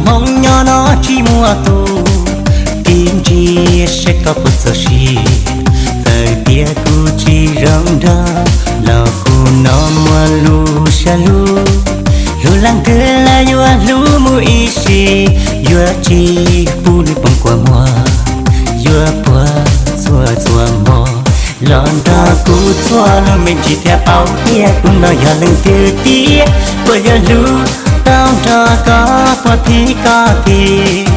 Hmoob nyob no tsis muaj tus, tig ntsia seb koj puas txaus siab. Txawm tias kuv tsis zoo nraug los kuv no muaj lub siab hlub. Hlub leej twg los yuav hlub mus ib sim, yuav tsis pub nws poob kua muag, yuav puag txhua txhua hmo. Los nrog kuv txhua lub me ntsis thiaj paub tias kuv no yog leej twg tiag. Puas yuav hlub tau nrog koj puag thib koj tig,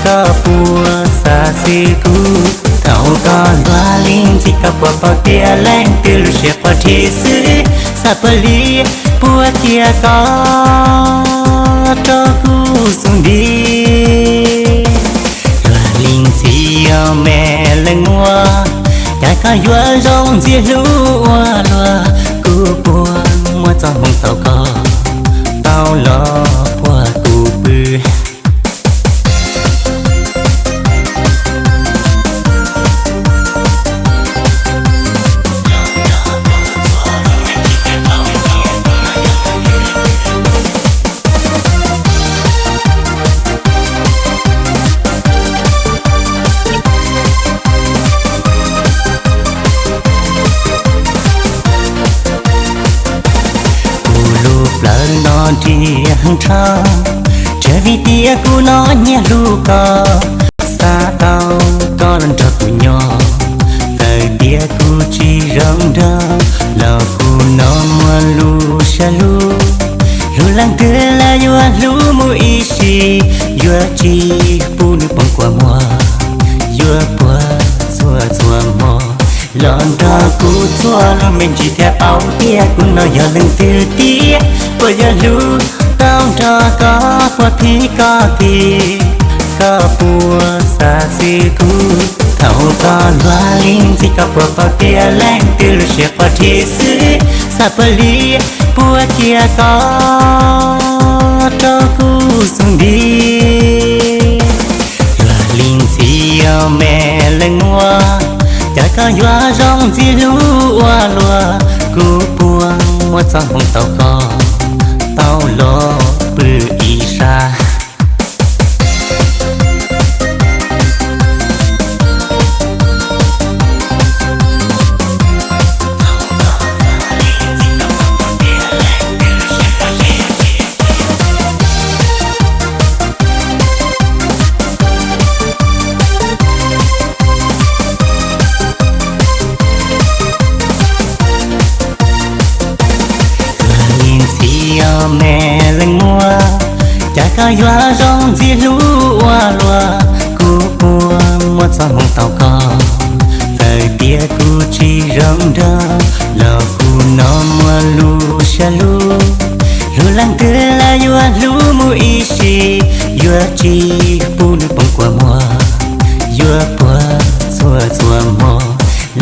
koj puas xav xwb kuv. Thaum koj luag li ntxhi koj puas paub tias leej twg lub siab quaj dhi xwb. Xav puag li puag cia koj rau kuv xub ntiag. Luag li ntxhi os me leej muam, cas koj yuav zoo ntxim hlub ua luaj. Kuv puas muaj txoj hmoo tau koj, tau los puag kuv pw. Kuv lub plawv no nrig nrho, tsuas vim tias kuv no nyiam hlub koj. Xav tau koj los nrog kuv nyob, txawm tias kuv tsis zoo nraug los kuv no muaj lub siab hlub. Hlub leej twg los yuav hlub mus ib sim, yuav tsis pub nws poob kua muag, yuav puag txhua txhua hmo. Los nrog kuv txhua lub me ntsis thiaj paub tias kuv no yog leej twg tiag. Puas yuav hlub tau nrog koj puag thib koj tig, koj puas xav xwb kuv. Thaum koj luag li ntxhi koj puas paub tias leej twg lub siab quaj dhi xwb. Xav puag li puag cia koj rau kuv xub ntiag. Luag li ntxhi os me leej muam, cas koj yuav zoo ntxim hlub ua luaj. Kuv puas muaj txoj hmoo tau koj, tau los pw ib sab. Luag li ntxhi os me leej muam, cas koj yuav zoo ntxim hlub ua luaj. Kuv puas muaj txoj hmoo tau koj, txawm tias kuv tsis zoo nraug los kuv no muaj lub siab hlub. Hlub leej twg los yuav hlub mus ib sim, yuav tsis pub nws poob kua muag, yuav puag txhua txhua hmo.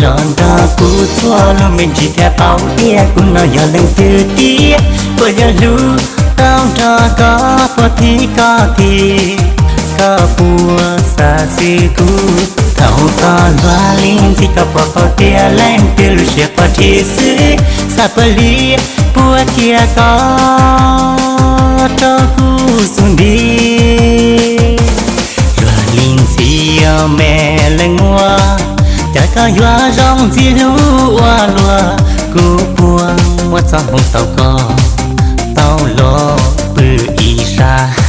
Los nrog kuv txhua lub me ntsis thiaj paub tias kuv no yog leej twg tiag. Puas yuav hlub tau nrog koj puag thib koj tig, koj puas xav xwb kuv. Thaum koj luag li ntxhi koj puas paub tias leej twg lub siab quaj dhi xwb. Xav puag li puag cia koj rau kuv xub ntiag. Luag li ntxhi os me leej muam, cas koj yuav zoo ntxim hlub ua luaj. Kuv puas muaj txoj hmoo tau koj, tau los pw ib sab.